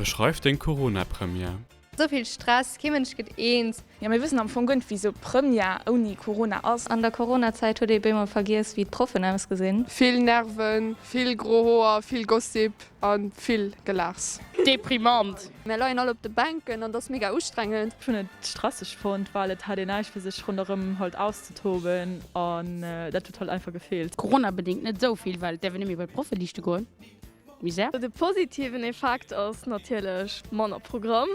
Beschreif deng Corona-Première. Souvill Stress, kee Mënsch gëtt eens. Jo, mir wëssen am Fong guer net wéi sou Première ouni Corona ass. An der Coronazäit huet ee bémol vergiess wéi d'Proffen ausgesinn. Vill Nerven, vill gro Hoer, vill Gossip a vill Gelaachs. Deprimant. Mär leien all op de Bänken an et ass mega ustrengend. Ech hunn et stresseg fonnt, well et hat een näischt fir sech ronderëm halt auszetoben an dat huet halt einfach gefeelt. Corona-bedéngt net esou vill, well et däerf een net méi bei d'Proffe liichte goen. Misär. De positiven Effekt ass natierlech manner Programm.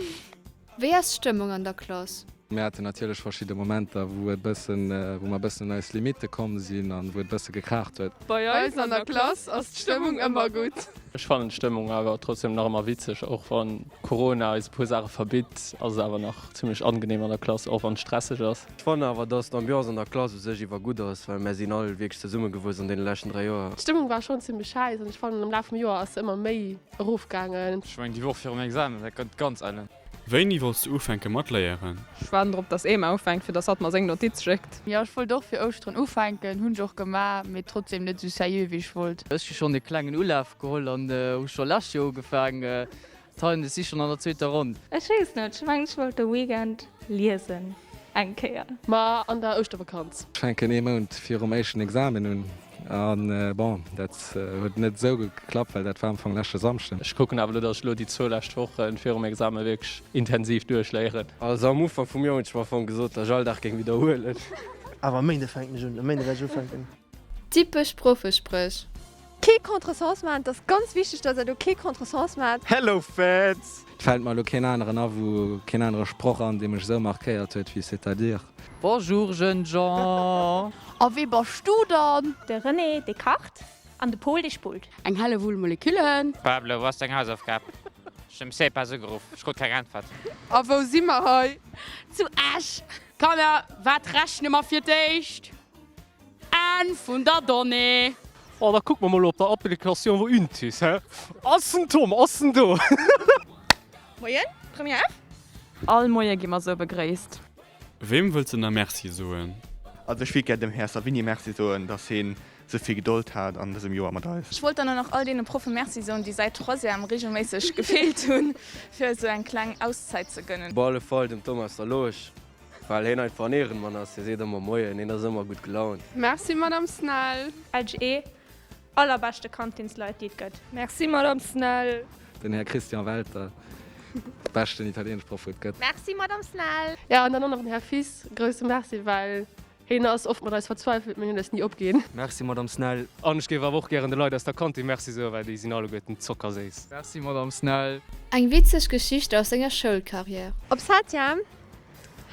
Wéi ass d'Stëmmung an der Klass? Mir haten natierlech verschidde Momenter, wou et bëssen, wou mer bëssen un eis Limitte komm sinn an wou et bësse gekraacht huet. Bei eis an der Klass ass d'Stëmmung ëmmer gutt. Ech fannen d'Stëmmung awer trotzdem nach ëmmer witzeg, och wann Corona eis e puer Saache verbitt, ass et awer nach zimlech angenehm an der Klass, och wann et stresseg ass. Ech fannen awer, dass d'Ambiance an der Klass u sech iwwer gutt ass, well mär sinn all wierklech zesummegewuess an deene leschten 3 Joer. D'Stëmmung war schonn zimmlech schäiss an ech fannen am Laf vum Joer ass se ëmmer méi erofgaangen. Ech mengen déi Woch virum Examen, dat gëtt ganz ellen. Wéini wollts du ufänke mat léieren? Ech waarden drop dass Ema ufänkt fir dass hatt mer seng Notiz schéckt. Jo ech wollt och fir Ouschteren ufänken, hunn ech och gemaach, mee trotzdem net sou sérieux wéi ech wollt. Ech hu schonn e klengen Ulaf geholl an hu scho lescht Joer ugefaang. D'Heien, ech si schonn an der zweeter Ronn. Ech weess net, ech mengen ech wollt de Weekend liesen eng Kéier. Ma an der Ouschtervakanz. Ech fänken ee Mount virum éischten Examen un an bon, dat huet net esou geklappt, well dat war am Fong leschte Samschden. Ech kucken awer elo, dass ech elo déi zwou lescht Woche virum Examen wierklech intensiv duerchléieren. Also am Ufank vum Joer hunn ech mer am Fong gesot, dass ech all Dag géing widderhuelen. Awer e Méinde fänken ech un, e Méinde wäert ech ufänken. Typesch Proffespréch. Kee Contresens maachen, et ass ganz wichteg, dass der do kee Contresens maacht. Hello Fans! Et fält mer elo keen aneren a wou, keen anere Sproch an, dee mech esou markéiert huet wéi C'est-à-dire. Bonjour jeunes gens! A wee bass du dann? De René, dee kacht, an de Pol, dee spullt. Eng Hellewull Moleküllen. Pablo, wou ass deng Hausaufgab? Ech hunn dem CEPAS ugeruff, ech krut keng Äntwert. A wou si mer hei? Zu Esch. Kanner, wat rechne mer fir d'éischt? Enn vun der Donnée. Oh, da kucke mer mol op der Applikatioun wou Untis, hä? Ass den Tom, ass en do? Moien, Première F. All Moie gi mer sou begréisst. Weem wëlls de na Merci soen? Also ech wéilt gär dem Här Savini Merci soen, dass heen sou vill Gedold hat an dësem Joer mat eis. Ech wollt dann och nach all deene Proffe Merci soen, déi säit Troisième regelméisseg gefeelt hunn, fir eis esou eng kleng Auszäit ze gënnen. Op alle Fall dem Thomas Derloge, Well heen einfach en Ehrenmann ass, hie seet ëmmer Moien, hien ass ëmmer gutt gelaunt. Merci Madame Snell. LGE, allerbeschte Kantinsleit déi et gëtt. Merci Madame Snell. Den Här Christian Welter, beschten Italienschproff wou et gëtt. Merci Madame Snell. Jo an dann och nach den Här Fils, grousse Merci, well heen ass oft mat eis verzweifelt, mee hien huet eis ni opginn. Merci Madame Snell. An ech géif awer och gären de Leit aus der Kantin Merci soen, well déi sinn alleguerten zockerséiss. Merci Madame Snell. Eng witzeg Geschicht aus senger Schoulcarrière. Op Septième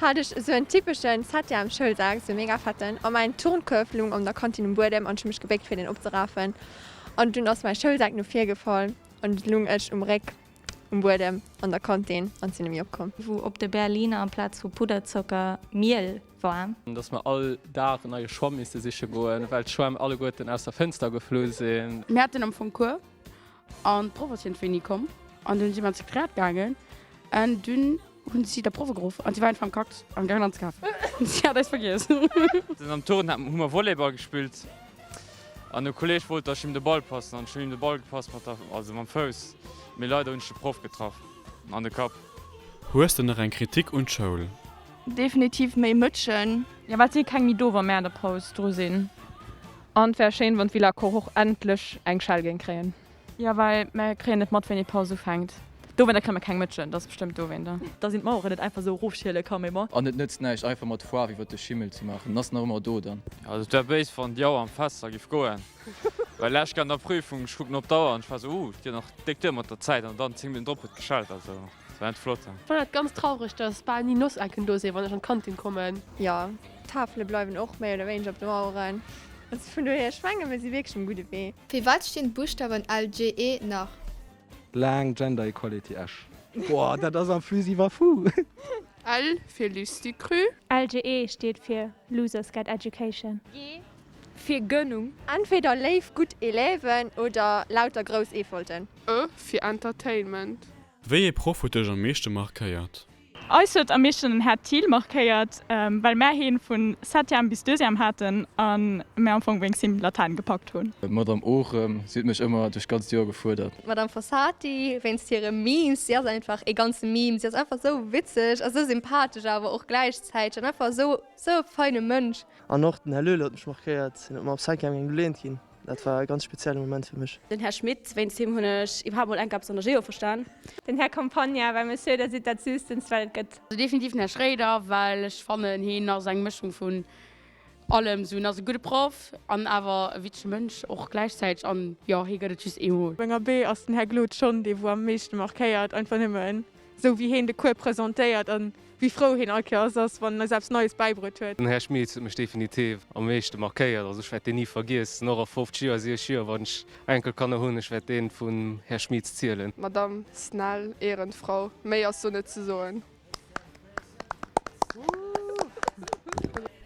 hat ech esou en typeschen Septième Schoulsak, esou e mega fetten, a mäin Turnkuerf lung an der Kantin um Buedem an ech hu mech gebéckt fir deen opzerafen an dunn ass mäi Schoulsak no vir gefall an du lung ech um Réck um Buedem an der Kantin an sinn nemmi opkomm. Wou op de Berliner amplaz vu Pudderzocker Miel war. Dass mer all Dag en neie Schwamm misste siche goen, well d'Schwämm alleguerten aus der Fënster geflu sinn. Mir haten am Fong Cours an d'Proff ass iergendwéi ni komm an dunn si mer an d'Sekretariat gaangen an dunn hunn si der Proff geruff an si war einfach am Kakt am gaangen anzekafen. Si hat eis vergiess. Dann am Turnen hu mer Volleyball gespillt an e Kolleg wollt dass ech him de Ball passen an ech hunn him de Ball gepasst mat der, also mam Fouss, mee leider hunn ech de Proff getraff an de Kapp. Hues de nach eng Kritik un d'Schoul? Definitiv méi Mëtschen. Jo, well et si keng méi do, wa mär an der Paus dru sinn. An et wär schéin, wann d'Villa Koch och endlech eng Schell géing kréien. Jo, well mär kréien net mat, wéini d'Paus ufänkt. Dowéinter kréie mer keng Mëtschen, dat ass bestëmmt dowéinter. Dass een d'Maueren net einfach esou erofschiele ka, mee bon. An et nëtzt näischt einfach mat Faarf iwwert de Schimmel ze maachen, en ass nach ëmmer do dann. Also et wär béis wann déi Auer am Fester giff goen, well lech an der Prüfung, ech kucken op d'Auer an ech war sou, uh, et geet nach déck duer mat der Zäit an dann 10 Minutten drop huet geschellt, also et war net flott. Fannen et ganz traureg dass bal ni Nossecken do sinn wann ech an d'Kantin kommen. Jo, d'Tafele bleiwen och méi oder wéineger op de Maueren. Also vun dohier, ech menge mir si wierklech um gudde Wee. Fir wat stinn d'Buschtawen LGE nach? Laang Gender Equality Esch. Boah, dat ass am Plus iwwer fu. L fir Lustucru. LGE steet fir Losers Get Education. G fir Gönnung. Entweder léif gutt Élèven oder lauter grouss Eefolten. E fir Entertainment. Wéi ee Proff huet dech am meeschte markéiert? Eis huet am meeschten den Här Thiel markéiert, well mär heen vun Septième bis Deuxième haten an mär am Fong wéinst him Latäin gepackt hunn. D'Madame Orem, si huet mech ëmmer duerch d'ganzt Joer gefuerdert. D'Madame Fossati, wéinst hire Memes, si ass einfach ee ganze Meme, si ass einfach sou witzeg a sou sympathesch awer och gläichzäiteg an einfach sou sou e feine Mënsch. An och den Här Löhler huet mech markéiert, hien huet mer op Cinquième eng geleent ginn. Dat war e ganz spezielle Moment fir mech. Den Här Schmit, wéinst him hunn ech iwwerhaapt mol enk eppes an der Geo verstan. Den Här Campagna, well Monsieur, der sidd dat Süßtenst wat et gëtt. Also definitiv den Här Schréider, well ech fannen heen ass eng Mëschung vun allem, sou en ass e gudde Proff an awer e witzege Mënsch och gläichzäiteg an jo hee gëtt et just eemol. Menger B ass den Här Glod schonn dee wou am meeschte markéiert, einfach nëmmen sou wéi heen de Cours presentéiert an wéi frou heen all Kéiers ass wann en eis eppes Neies bäibruet huet. Den Här Schmit huet mech definitiv am meeschte markéiert, also ech wäert deen ni vergiessen, och a 50 Joer, 60 Joer, wann ech Enkelkanner hunn, ech wäert deen vum Här Schmit zielen. Madame Snell, Ehrenfrau, méi ass do net ze soen.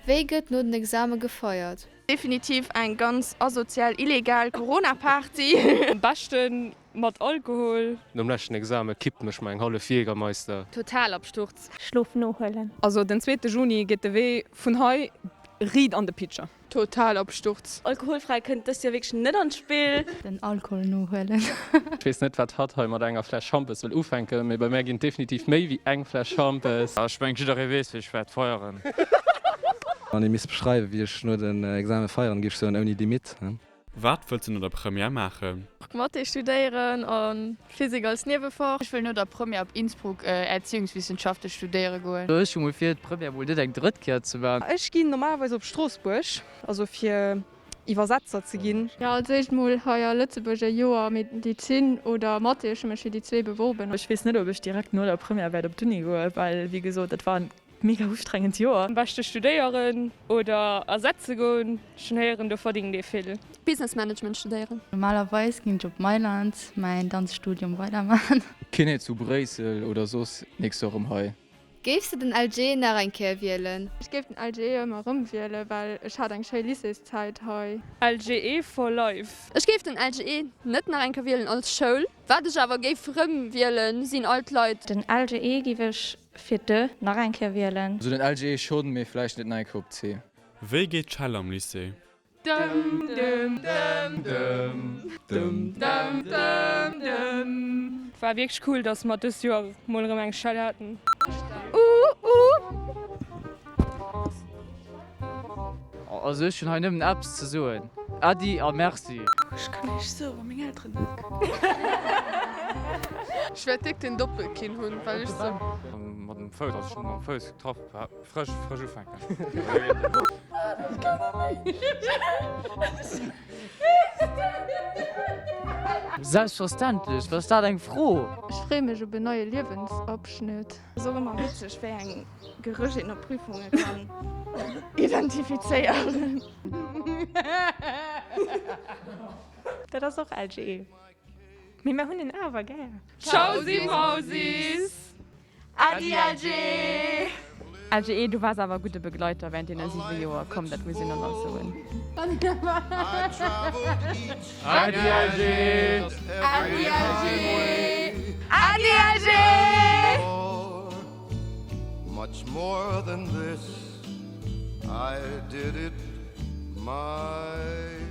Wéi gëtt no den Exame gefeiert? Definitiv eng ganz asozial illegal Corona-Party. Am beschten mat Alkohol. Nom leschten Examen kippt mech mer eng hallef Jägermeister. Totalabsturz. Schlof nohuelen. Also den zweete Juni geet de Wee vun hei riit an de Pitcher. Totalabsturz. Alkoholfräi kënnt dëst Joer wierklech net an d'Spill. Den Alkohol nohuelen. Ech weess net wat hatt hei mat enger Fläsch Schampes wëll ufänken, mee bei mär ginn et definitiv méi wéi eng Fläsch Schampes. Ech mengen jidderee weess wéi ech wäert feieren. Wann ee misst beschreiwen, wéi ech no den Exame feieren, géif ech soen, ouni Limite. Wat wëlls de no der Première maachen? Mathé studéieren a Physik als Niewefach. Ech wëll no der Première op Innsbruck Erziehungswissenschaften studéiere goen. Ech hu mol vir, d'Première mol net eng drëtt Kéier ze man. Ech ginn normalerweis op Stroossbuerg, also fir Iwwersetzer ze ginn. Jo, als éischt mol hei a Lëtzebuerg e Joer Medizin oder Mathé, ech hu mech fir déi zwee beworben. Ech weess net, ob ech direkt no der Première wäert op d'Uni goen, well wéi gesot, dat war en Mega ustrengend Joer. Am beschte studéieren oder ersetze goen, ech hunn héieren do verdingt ee vill. Business Management studéieren. Normalerweis ging ech op Mailand mäin Danzstudium weidermachen. Kiné zu Bréissel oder soss nächst Joer rëm hei. Géifs de den LG nach eng Kéier wielen? Ech géif den LGE ëmmer erëm wielen, well ech hat eng schéi Lycéeszäit hei. LGE for life! Ech géif den LGE net nach eng Kéier wielen als Schoul. Wat ech awer géif rëm wielen, sinn all d'Leit. Den LGE giff ech Fir de nach eng Kéier wielen. Also den LGE schonn, mee vläicht net nach eng Kéier op C. Wéi geet d'Schell am Lycée? Dëm dëm dëm dëm dëm dëm dëm dëm. War wierklech cool dass mer dëst Joer mol erëm eng Schell haten. Also ech hunn hei nëmmen eppes ze soen, Äddi a Merci. Ech kann näischt soen, wa meng Elteren net kënnen. Ech wäert déck den Doppelkinn hunn, well ech sou. Mat dem Fouss, also ech hunn mam Fouss getraff, frësch, frësch ufänken. Selbstverständlech, wat ass dat eng Fro? Ech freeë mech op en neie Liewensabschnitt. Ass och ëmmer witzeg wéi eng Gerëch een op Prüfunge kann identifizéieren. Dat ass och LGE. Mee mer hunn en awer gär. Tschausi Mausis! Äddi LGE! LGE, du waars awer e gudde Begleiter während deene 7 Joer, komm dat muss een och nach soen. Äddi LGE! Äddi LGE! Äddi LGE! Much more than this, I did it my.